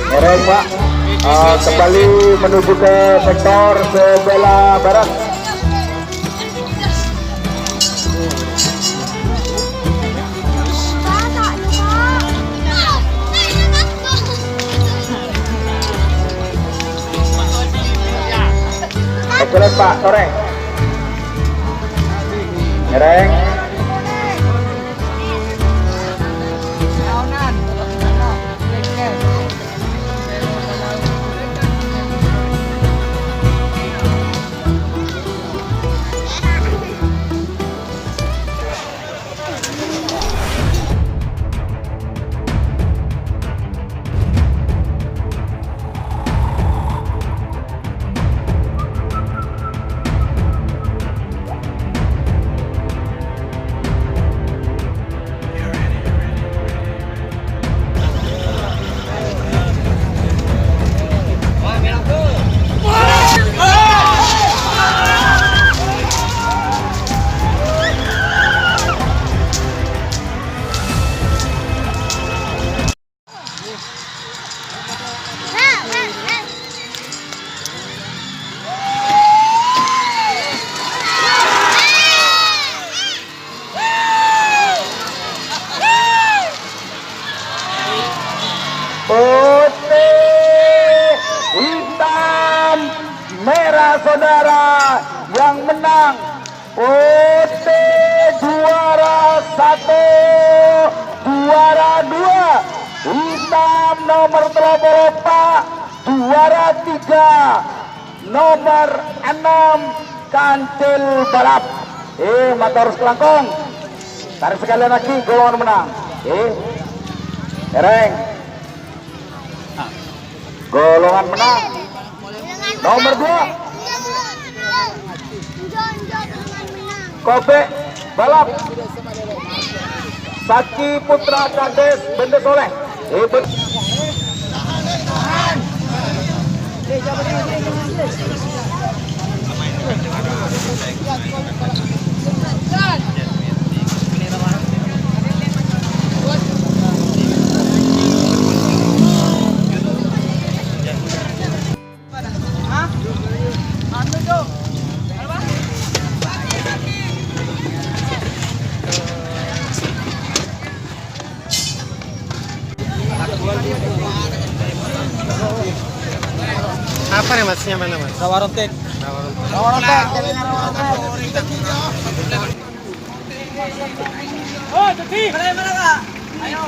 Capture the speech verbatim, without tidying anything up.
Ngèrèng, Pak. Eh, kembali menuju ke sektor sebelah barat. Oke, Pak, torè. Ngèrèng. Putih, hitam, merah, saudara, yang menang. Putih juara satu, juara dua, hitam nomor tello polo empa', juara tiga, nomor enam, Kancil Balap. Eh, mator sakalangkong. Tarik sekali lagi, golongan menang. Eh, ngèrèng. Golongan menang. Nomor dua. Kobek Balap. Saki Putra Kades Bende Soleh. Eh, ben- Apa nih, Mas? Yang mana, Mas? Rawa Rontek. Rawa Rontek. Rawa Rontek. Oh, jadi. Mana, mana, Kak? Ayo.